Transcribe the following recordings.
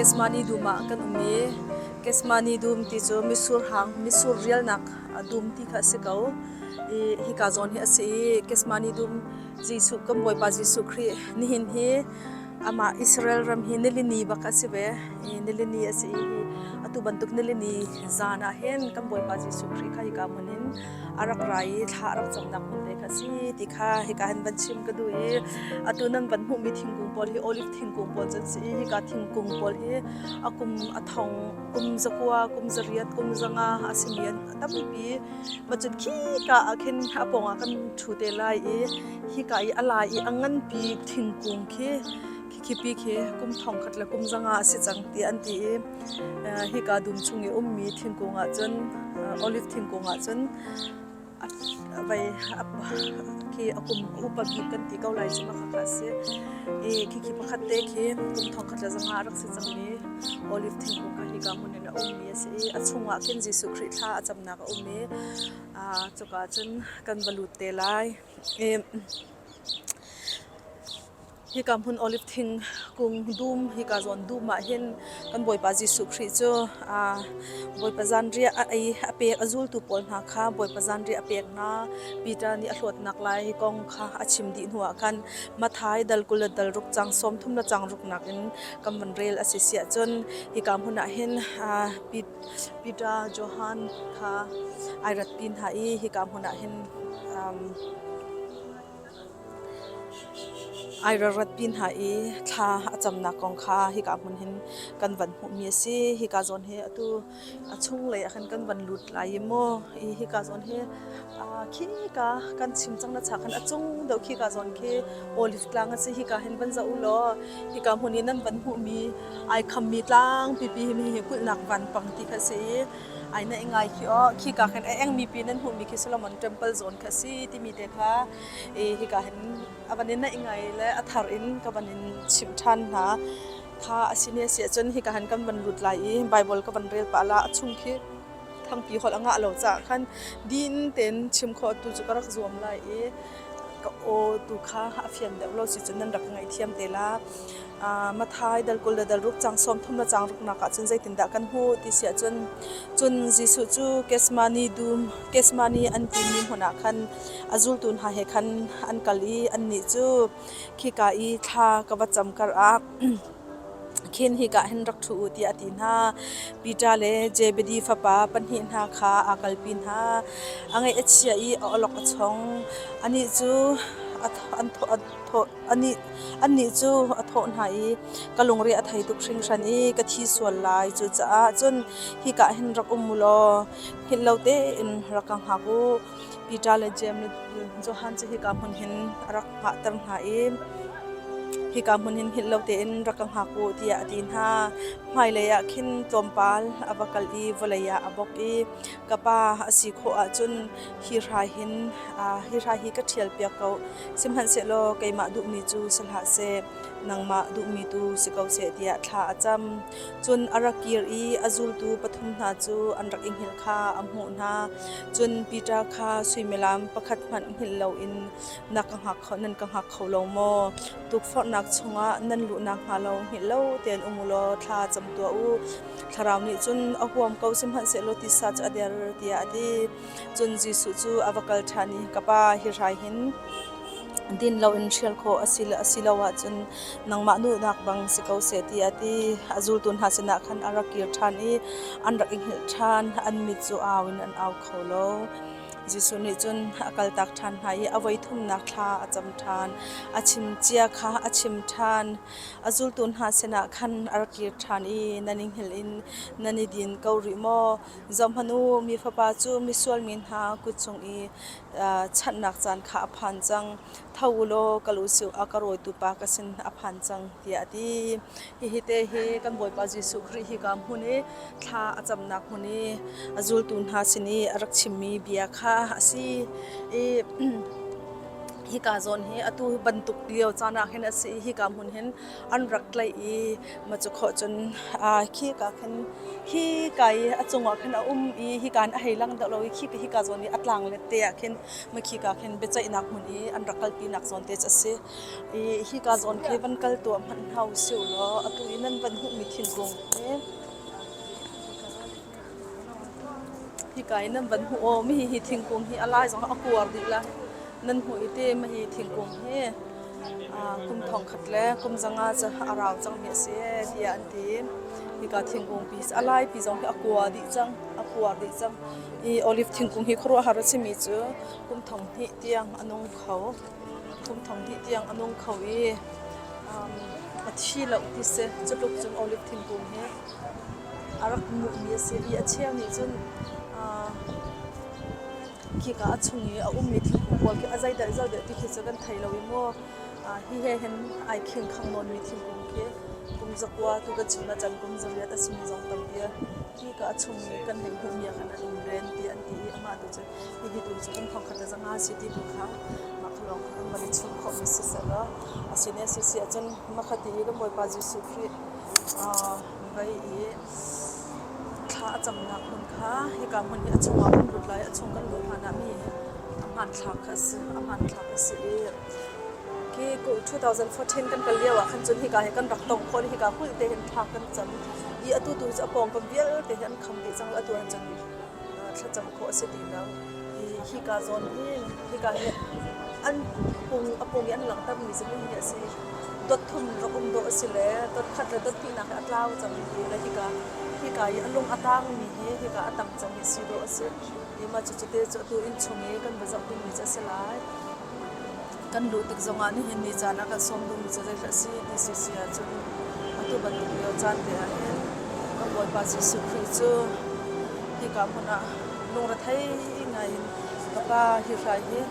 Kesmani dum ah kan um i Kesmani dum ti cu mitsur hang mitsur rialnak dum ti kha a si ko. I hika zawn hi a si i Kesmani dum Jesuh kan Bawipa Jesuh Khrih nihin hi amah Israel ram hi nilini bak a si ve. I nilini a si i hi atu bantuk nilini zan ah hin kan Bawipa Jesuh Khrih kha hika hmun in a rak ra i thla a rak camnak hmun te kha si ti kha hika hin van chim ka duh i atu nan van hmuhmi thingkung pawl hi olive thingkung pawl cu an si i hika thingkung pawl hi a kum a thong kum zakua kum zariat kum zanga a simi an tampi macun khika ah khin a pawng ah kan ṭhu te lai i hika i a lai i a nganpi thingkung khi Khipi khi kum thongkhat le kum zanga a si cang tiah an ti i hika dum chung i ummi thingkung ah cun olive thingkung ah cun vei khi a kum upa bik kan ti ko lai cu mah kha a si i khikhi pakhat te khi kum thongkhat le zanga a rak si cangmi olive thingkung kha hika hmun in a ummi a si i a chungah khin Jesuh Khrih thla a camnak a um i cuka cun kan va lut te lai. Hika hmun olive thingkung dum hika zawn dum ah hin kan Bawipa Jesuh Khrih cu Bawipa zanriah a ei a pek a zultu pawl hna kha Bawipa zanriah a pek hna. Peter nih a hlawtnak lai kong kha a chim dih hnuah khan Matthai dal 20 le dal ruk cang 30 le cang ruknak in kan van rel a si siah cun hika hmun ah hin Peter, Johan kha ai ratpi hna i hika hmun ah hin Ai rarat pi hna i thla a camnak kong kha hika hmun hin kan van hmuhmi a si. Hika zawn hi atu a chunglei ah khan kan van lut lai i maw i hika zawn hi khika kan chim cang na cha khan a cung deuh khika zawn khi olive tlang a si. Hika hin van zoh u law hika hmun i nan van hmuhmi ai khammi tlang pipi hi kulhnak vanpang ti kha a si i ai naih ngai khi aw khika khan a engmi pi nan hmuhmi khi Solomon Temple zawn kha a si timi te kha i hika hin a van in naih ngai le a thar in ka van in chimh ṭhan hna kha a si ne si ahcun hika hin kan van lut lai i Bible ka van rel pah la a chung khi thangpi holh a ngah lo caah khan din tein chim khawh tu cu ka rak zuam lai i ka aw tu kha a fian deuh lo si cun nan rak ka ngaihthiam te la. Matthai dal 20 le dal ruk cang 30 le cang ruknak ah cun zeitindah kan hmuh ti si ahcun cun Jesuh cu Gethsemane dum Gethsemane an timi hmun ah khan a zultu hna he khan an kal i annih cu khika i thla ka va cam kar ah khin hika hin rak ṭhu u tiah a ti hna. Peter le Zebedi fapa pahnih hna kha aa kalpi hna. A ngaih a chia i a awlok a chong. Anih cu an Anih cu a thawh hna i, Ka lungre a thei tuk hringhran i ka thi sual lai. Cucaah cun hika hin rak um u law hngilh lo tein rak ka hngak u. Peter le Jeim le Johan cu hika hmun hin a rak hngahter hna i hika hmun hin hngilh lo tein rak ka hngak u tiah a ti hna. Hmailei ah khin tlawmpal a va kal i vawlei ah a bawk i, Ka Pa, a si khawh ahcun hi hrai hin hi hrai hi ka ṭhialpiak ko. Sihmanhsehlaw keimah duhmi cu si hlah seh, nangmah duhmi tu si ko seh tiah thla a cam. Cun a rak kir i a zultu pathum hna cu an rak i hngilh kha a hmuh hna. Cun Peter kha suimilam pakhat hmanh hngilh loin na ka hngak kho, nan ka hngak kho lo maw? Tukforhnak chungah nan luh nakhnga lo hngilh lo tein um u law thla cam tuah u. Thlarau nih cun a huam ko, sihmanhsehlaw tisa cu a der tiah a ti. Cun Jesuh cu a va kal ṭhan i, Ka Pa, hi hrai hin din loin hrial khawh a si a si lo ahcun nangmah duhnak bang si ko seh, tiah a ti. A zultu hna sinah khan a rak kir ṭhan i an rak i hngilh ṭhan. An mit cu au in an au kho lo. Jesuh nih cun a kaltak ṭhan hna i a voi thumnak thla a cam ṭhan. A chim cia kha a chim ṭhan. A zultu hna sinah khan a rak kir ṭhan i, Nan i hngilh in nan i din ko rih maw? Zohhmanh u, mi Fapa cu misual mi hna kut cung i chanhnak caan kha a phan cang. Tho u law kal u sih, a ka rawitu pa ka sin a phan cang, tiah a ti. Hihi te hi kan Bawipa Jesuh Khrih hika hmun i thla a camnak hmun i a zultu hna sin i a rak chimmi bia kha a si. I. Hika zawn hi atu bantuk lio caan ah hin a si i hika hmun hin an rak tlaih i mah cu khawh cun khika khin khika i a cungah khin a um i hika in a hei lang deuh lo i khika hika zawn i a tlang let te ah khin ma khika khin biaceihnak hmun i an rak kalpinak zawn te cu a si. I hika zawn khi van kal tuah hmanh hna usih law atu i nan van hmuhmi thingkung hi Hika i nan van hmuh aw mi hi thingkung hi a lai zong a kuar dih la. Nan hmuh i te ma hi thingkung hi kum thong khat le kum zanga cu a rau cang mi a si tiah an ti. Hika thingkung pi a lai pi zong hi a kua dih cang, a kuar dih cang. I olive thingkung hi khuaruahhar a simi cu kum thong hnih tiang a nung kho. Kum thong hnih tiang a nung kho i a thi lo ti si. Cutluk cun olive thingkung hi a rak nguhmi a si i a cheu nih cun khika a chung i a ummi thingkung pawl khi a zeidah zeidah ti khi cu kan thei lo i maw hi he hin ai khingkhang nawnmi thingkung khi kum zakua tu kan chim ahcun kum zariat a simi zong tampi khika a chung i kan hei hmuhmi ah khan an um len ti an ti i amah tu cu hihi tu cu kum thongkhat le zanga si ti tu kha mah kha lawng kha kan van i chim khawhmi si sehlaw a si ne si si ahcun makhati i kan Bawipa Jesuh Khrih vei i thla a camnak hmun kha hika hmun hi a chungah kan lut lai. A chung kan luh hlan ah mi a hmanthlak kha a si. A hmanthlak a si i khi 2014 kan kal lio ah khan cun hika hi kan rak tong khawh i hika kulh te hin thla kan cam i atu tu cu a pawngkam vialte hi an kham dih cang. Atu ah cun thlacam khawh a si ti lo. Hika zawn hi hika hi an pung a pung i an langhtermi cu hi a si. Dot thum rak um dawh a si le dot khat le dot hnihnak hi a tlau cang ti le hika hika i a lung a tangmi hi hika a tang cang hi si dawh a si. Hi mah cucu te cu atu inn chung i kan va zoh dingmi cu a si lai. Kan luh tik zongah nihin ni caan ah kan sawm duhmi cu zeihlah si ti si si ahcun atu bantuk lio caan te ah hin kan Bawipa Jesuh Khrih cu hika hmun ah lungrethei ngai in ka pa hi hrai hi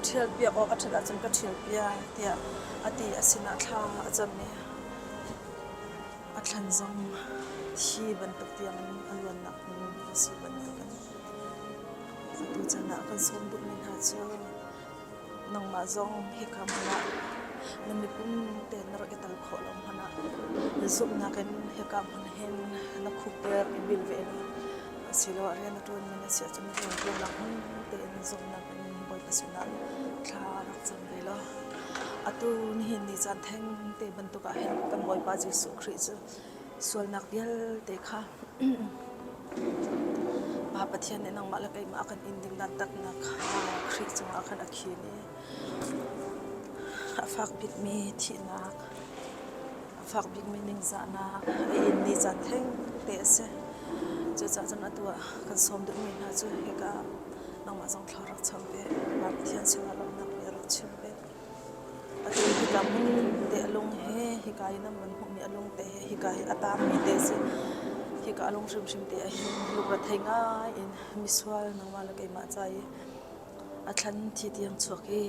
ṭhialpiak awk a ṭhat ahcun ka ṭhialpiak tiah a ti a sinah thla a cam i a thlan zong thi bantuk tiang in a luannak hmun a si bantukin atu chan ah kan sawm duhmi hna cu nangmah zong hika hmun ah na mipum tein na rak i tal khawh lo hmanh ah na zumhnak in hika hmun hin na khup i bil ve law asiloah rian na ṭuanmi na si ahcun na rianṭuannak hmun tein zumhnak in Bawipa sinah thla rak cam ve law atu nihin ni caan theng te bantuk ah hin kan Bawipa Jesuh Khrih cu sualnak vialte kha Pa Pathian nih nangmah le keimah a kan in ding dantatnak kha Khrih cungah khan a khin i a fak bikmi thihnak a fak bikmi ningzahnak a in ni caan theng te a si. Cucaah cun atu ah kan sawm duhmi hna cu hika nangmah zong thla rak cham ve. Pa Pathian sinah lawmhnak bia rak chim ve. Atu hika hmun te a lung he hika i nan van hmuhmi a lung te he hika hi a taangmi te si. Hika a lung hrimhrim te ah hin lungrethei ngai in misual nangmah le keimah ca i a thlan thi tiang chuak i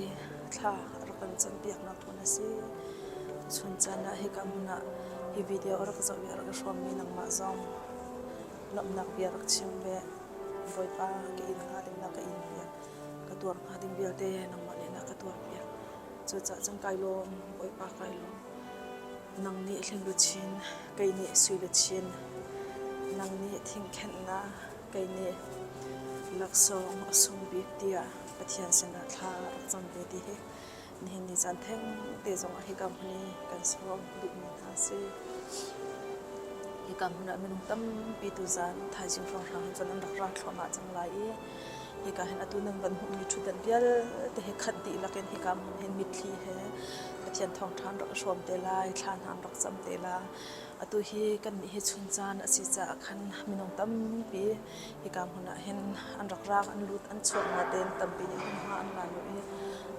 thla a rak kan campiaknak hmun a si. Chun caan ah hika hmun ah hi video a rak zoh i a rak i hrawmmi nangmah zong lawmhnak bia rak chim ve. Bawipa ka inn hnga ding na ka inn piak. Ka tuar hnga ding vialte nangmah nih na ka tuar piak. Cucaah cun kai lawm, Bawipa kai lawm. Nang nih hling luchin, kei nih sui luchin. Nang nih thingkhenhnak, kei nih laksawng a sung bik tiah Pathian sinah thla rak cam ve ti hi nihin ni caan theng te zongah hika hmun i kan sawm duhmi hna a si. Hika hmun ah minung tampi tuzaan thaizing hrawnghrang hin cun an rak ra thluahmah cang lai i hika hin atu nan van hmuhmi ṭhutdan vialte hi khat dihlak in hika hmun hin mitthli he Pathian thawngṭha an rak i hrawm te lai, thla hna an rak cam te lai. Atu hi kannih hi chun caan a si caah khan minung tampi hika hmun ah hin an rak rak, an lut, an chuak natein tampi nih hmunhma an la lo i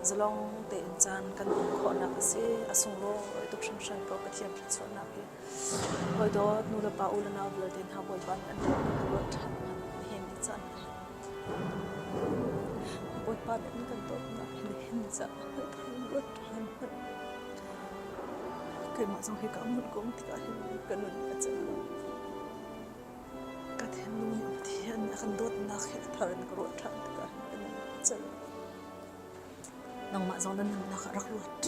zalong tein caan kan hman khawhnak a si. A sunglawi tuk hringhran ko Pathian thluachuahnak hi. Hawi dawt nu le pa u le nau vialte hna Bawipa nih an dawtnak a ruat ṭhan hmanh nihin ni caan ah hin Bawipa nih an kan dawtnak hi nihin ni caan ah ruat ṭhan hmanh. Keimah zong hika hmun ka um tikah hin ka nun a cem lo. Ka thinlung nih Pathian nih a kan dawtnak hi a thar in ka ruah ṭhan tikah hin ka nun a cem. Nangmah zong na nunnak ah rak ruat.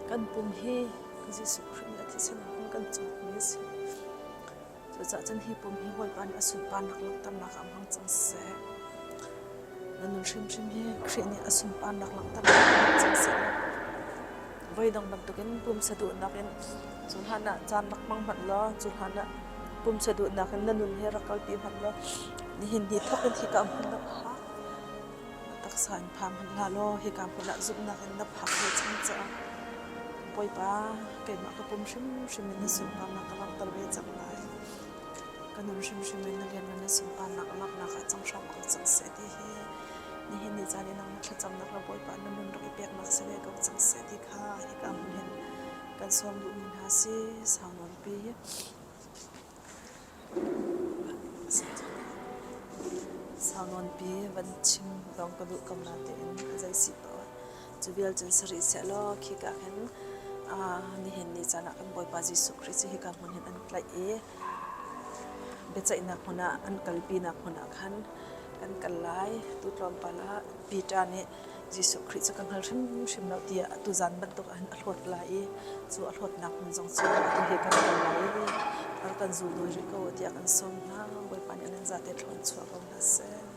Kan pum hi Jesuh Khrih nih a thisen in kan cawkmi a si. Cucaah cun hi pum hi Bawipa nih a sunparnak langhternak ah hmang cang seh. Na nun hrimhrim hi Khrih nih a sunparnak langhternak ah hmang cang seh. Voidang bantukin pumsa duhnak in cu hlan ah caan rak hmang hmanh law cu hlan ah pumsa duhnak in na nun hi rak kalpi hmanh law nihin ni thawk in hika hmun na phak na taksa in pha hmanh hlah law hika hmun ah zumhnak in na phak ve cang caah Bawipa keimah ka pum hrimhrim in na sunparnak ka langhter ve cang lai. Ka nun hrimhrim in na lianngan na sunparnak a langhnak ah cang hram ko cang seh ti hi nihin ni caan i nang na thlacamnak le Bawipa na nun rak i peknak si ve ko cang seh ti kha hika hmun hin kan sawm duhmi hna si sau nawnpi. Sau nawnpi van chim lawng ka duh ko natein a zei si paoh Cu vial cun si rih sehlaw khika khin nihin ni caan ah kan Bawipa Jesuh Khrih cu hika hmun hin an tlaih i biaceihnak hmun ah an kalpinak hmun ah khan kan kal lai. Tu tlawmpal ah Peter nih Jesuh Khrih cu ka hngal hrimhrim lo tiah tuzan bantuk ah hin a hlawt lai i cu a hlawtnak hmun zong cu atu hi kan kal lai i rak kan zul dawi rih ko tiah kan sawm hna. Bawipa nih nan zate thlawn chuah ko hna seh.